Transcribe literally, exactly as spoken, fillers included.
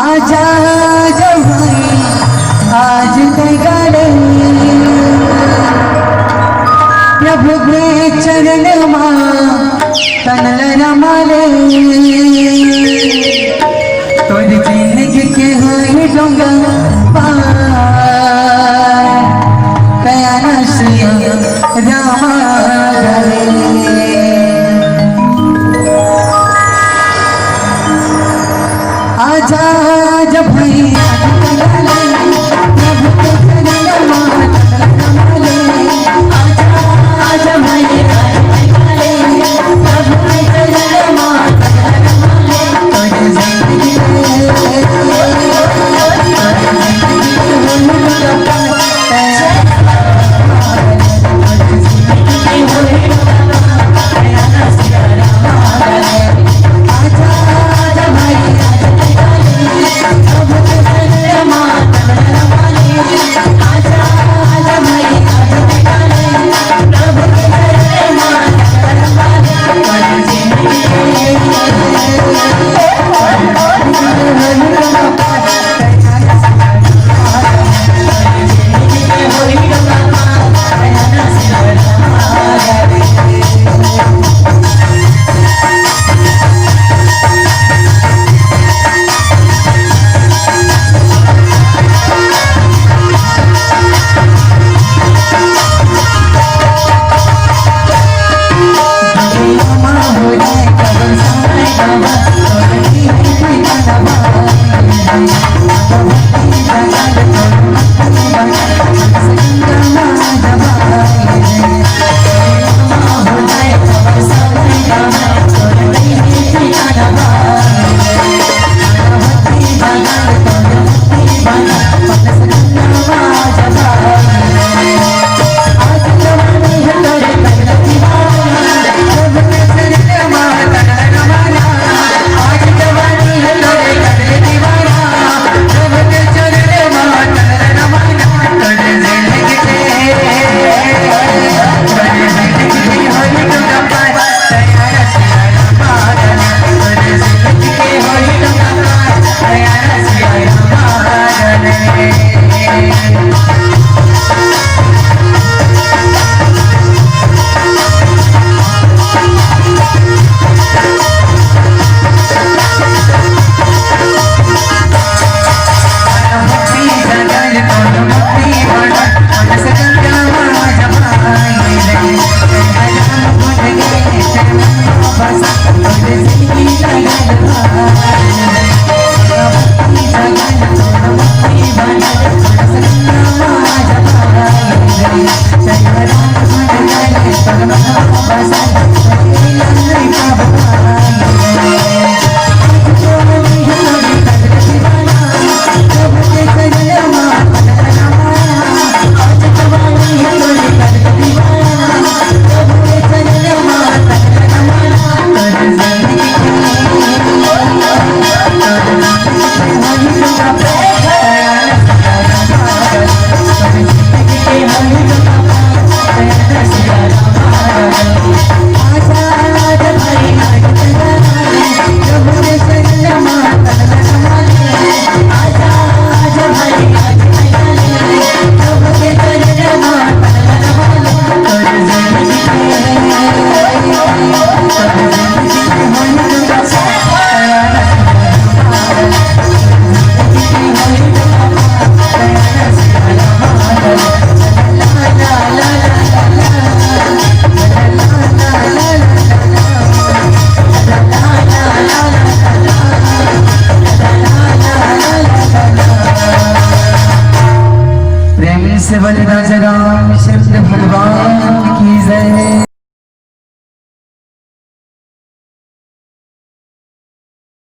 आजा, आजा भाई, आज तैं गा ले, प्रभु के चरण मा तन ल रमा ले। तोर जिंदगी के होई डोंगा पार, कया न सिया रामा गा ले। आजा, आजा भाई, आजा भाई, प्रभु के चरण मा तन ल रमा ले। आजा, आजा भाई, आजा भाई, प्रभु के चरण मा तन ल रमा ले। तोर जिंदगी, तोर जिंदगी के होई डोंगा पार। प्रेम से बोल राजा रामचंद्र भगवान की जय।